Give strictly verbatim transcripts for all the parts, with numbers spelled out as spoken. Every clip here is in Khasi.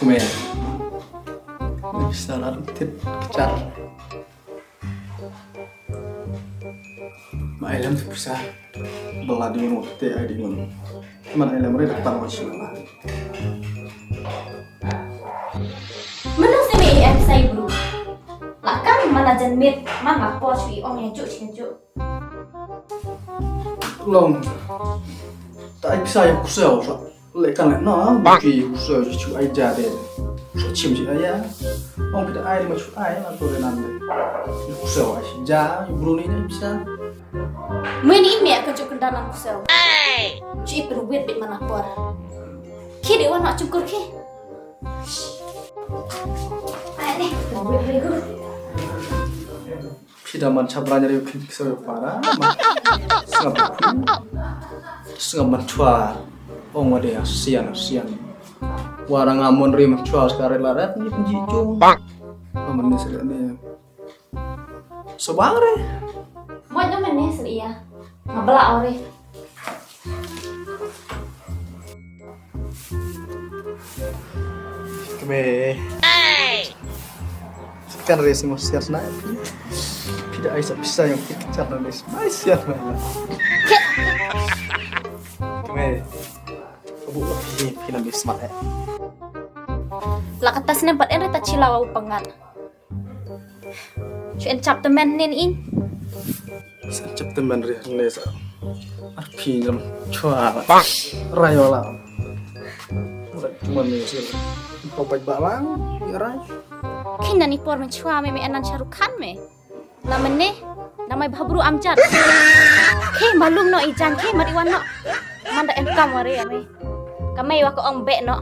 Kmie. Sa lar tit kchar. Ma ai lem pisa. Bala di ngun te ai di ngun. Man ai lem re da pan wa shi la. Mano se me ai pisa i bru. La kan mana jan mit man la por shu i ong ya juk shu ya juk. Long. Ta ai pisa ya kusel sa. Le kan le no, ki kusel shu ai ja de. Shu chim shu ai ya. Ong pita ai ma shu ai na to de nan de. Kusel ai shu ja, i bru ni ne pisa. Mui ni me ka juk kendan nan kusel. Shu i perwit bit mana por. Ki de wan ma chungkur ki. Ai ni, perwit bit gu. Phi da man chabra nyari u khin kisa u para. Sngap. Sngap man chwa. Ong wa de sian sian. Wa ra nga mon ri man chwa ska re la ret ni pynji chung. Bang. Aman ni sele ni. Sabang re. Mo nyaman ni sele ya. Ngabla ore. Kmie. Kan re simo sias na. Pida ai sa pisa yang pik char na mes. Mai sias na. Kmie. Abu la pi pi na mes ma. La katas ne bat en re ta chilaw u pangat. Shu en chap temen nin in. Sen chap temen re ne sa. Ar phi jam chwa. Rai wala. Rai cuma ne sel. Pau bai balang ya rai. Khin nani por men chwa me me enan Shahrukh Khan me. La mene. Namai bhabru amjat. Ke malum no ijan ke mari wan no. Manda em kam wari ame. Kamai wa ko ong be no.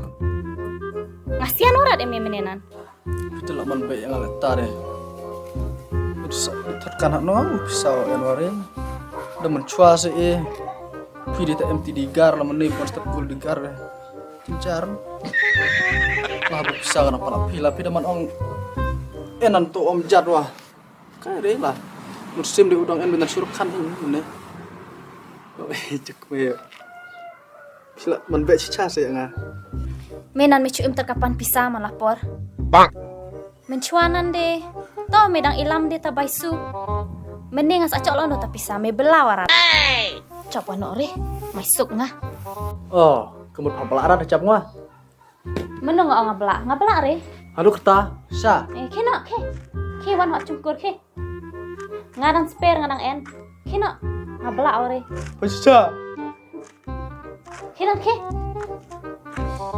Ngasian orat eme menenan. Phi te la man beh ïa nga lehtar eh. Phi te sa phi thot kan hano phi saw January. Da man chwa se eh. Phi dei ta M T Digar la man ne pon step gul Digar eh. Jynjar. La ba phi saw na pala phi la phi da man ong. Eh nan to om jat wa. Ka dei la. Mut sim dei u dang en bin na Shahrukh Khan in ne. Oh eh juk me. Phi la man beh chicha se nga. Me nan me chu im ter ka pan pisa ma la por. Bang. Men chwa nan de. To me dang ilam de ta bai su. Men ne nga sa chok lo no ta pisa me bela warat. Chop wa no re. Mai suk nga. Oh, kemut pa bela rat chap ngwa. Meno nga nga bela, nga bela re. Halo kata, sa. Eh, khe no, khe. Khe wan wa chungkur khe. Nga dang spare nga dang en. Khe no, nga bela ore. Pisa. Khe no, khe.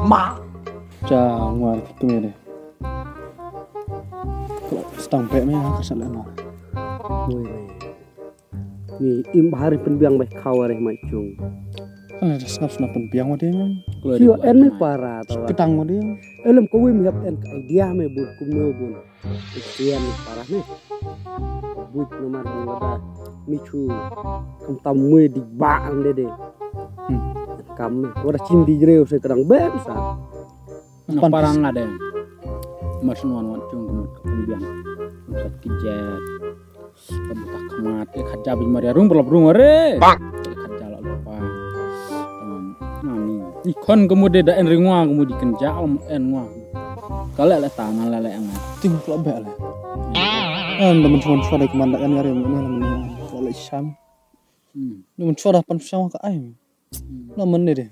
Ma. Cha ngwa tu me de. Stang pe me ha ka sa le no. Woi, woi. Ni im bahari pynbiang bai khaw areh mai chung. Kan ada sngap sngap pynbiang ma ding. Sio en me para to. Petang ma ding. Elem ko wim hap en ka idea me bun kumno bun. Idea me para me. Buit nomar bun wada. Mi chu. Kam tam mui di ba ang de de. Hmm. Kam me. Wada chim di jreu se kadang bem sa. Nang parang ada. Mas nuan wan chung kemut ka pynbiang. Kat kijet. Ka buta khmat, eh, khat ja bit maria rung, pala brung, are. Bang. Eh, khat ja la lupa. Um, nani. Ni khon kemut de da en ringwa, kemut di kenja, um, en ngwa. Kale le ta, na le le en. Ting pula be le. En da men chuan chuan de kemanda en yare, ne le men. Kale sham. Hmm. Ni men chuan da pan sham ka ai. Na mene de.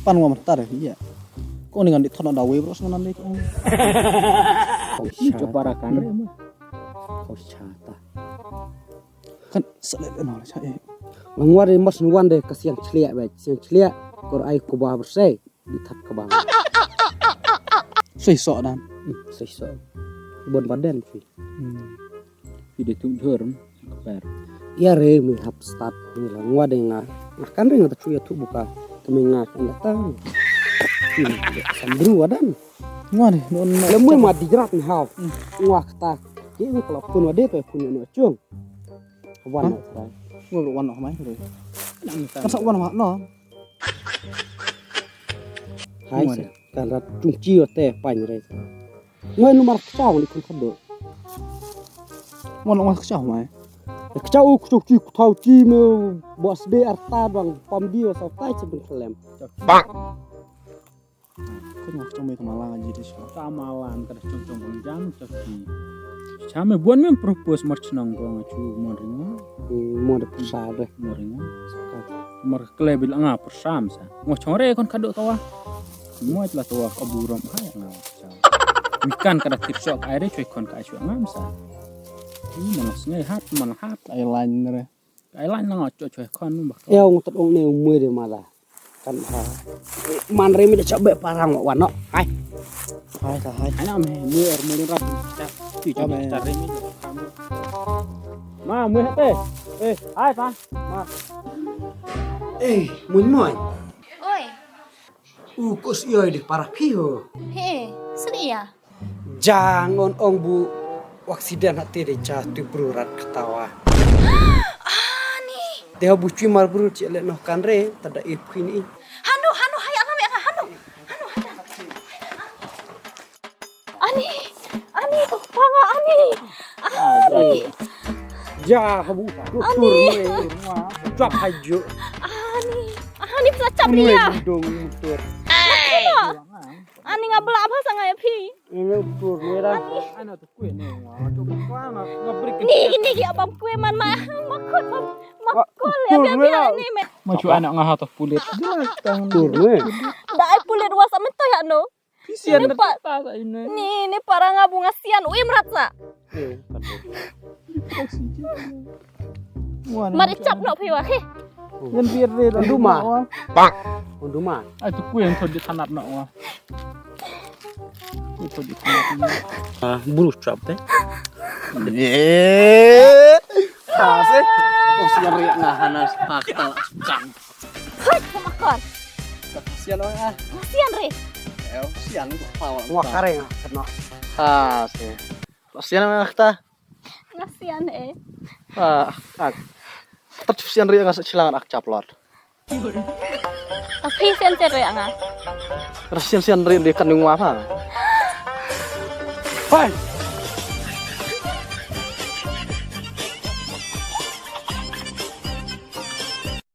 Pan wa mata de. Ya. Ko ni ngan di thon da we bro, ngan de ko. Ni chopara kan. Ko chata. Kan sele no cha e. Ngwa de mas nuan de ka siang chliak be, siang chliak. Kor ai ko ba bersei. Di thap ka ba. Sui so dan. Sui so. Bon baden phi. Hmm. Phi de tu jor. Kaper. Ïa re mi hap start ni la ngwa de nga. Nga kan re nga ta chu ïa tu buka. Kami nga kan datang. Sambru wadan. Ngwa de non. Le mui ma di jrat ni haw. Hmm. Ngwa kata. Ki ni kalau pun wade to pun no chung. Wan. Hah? No trai. Ngwa wan no mai re. Kan sa wan ma no. Hai. Ngwa de. Kan rat chung chi te pan re. Ngoi numar kchaw ni khun khado. Mon ong kchaw mai. Kchaw u kchaw chi kchaw chi me bos de arta bang pam di wa sa tai se bang klem. Bang. Khun kchaw me kamalang ji de sha. Kamalang ka chong chong bang jang kchaw chi. Cha me buan me propose mar chnong ko nga chu mon ring. Mon de pisa de. Mon ring. Mar kle bil nga persam sa. Ngo chong re kon khado tawa. Mo la tawa ka burom hai nga. Wikan kada tip sok ai re choi kon ka choi ngam sa. Ni mana sngai hat mana hat. Ai lain re. Ai lain na choi choi kon ba. Eo ngut ong ne umwe de mala. Kan ha. Man re mi de chabe parang wa no. Hai. Hai ta hai. Ai na me mu er mu rat. Ti choi ta re mi. Ma mu hate. Eh, hai ta. Ma. Eh, mun mun. Oi. U kus ïoi di para phi ho. He, sri ya. Jang on ong bu accident hati de cha tu bru rat katawa. Ani. Te ho bu chui mar bru chi le noh kan re tada i phi ni. Hanu, hanu, hai alam ya hanu. Hanu, hanu. Ani, ani, panga ani. Ani. Ja habu. Ani. Tur ni. Chap haju. Ani. Ani pla chap ni ya. Dong tur. Ani nga bla ba sa nga ya phi. Ini tur ni dah. Ani. Ni ini ki abam kue man ma. Makot ma. Makot ya bia bia ni me. Ma chu anak nga ha to pulit. Tur ni. Da ai pulit wa sa mento ya no. Pisian ni pa. Ni ni para nga bunga sian u imrat sa. Mari chap no phi wa he. Yan biar re. Unduma. Pak. Unduma. Ai tu ku yang todi tanap no wa. Tu todi tanap. Ah, buru chap te. Ye. Ah, se. Ko sian re nga hana pakta kan. Hoi, makor. Sian ong ah. Sian re. Eh, sian ko pa wa. Wa kare nga kena. Ha, se. Sian ong ah ta. Nga sian eh. Ah, ah. Tat sian re nga sa chilang ak chap lot. Tapi sian sian re nga. Sian sian re de kan ngwa pa. Hai.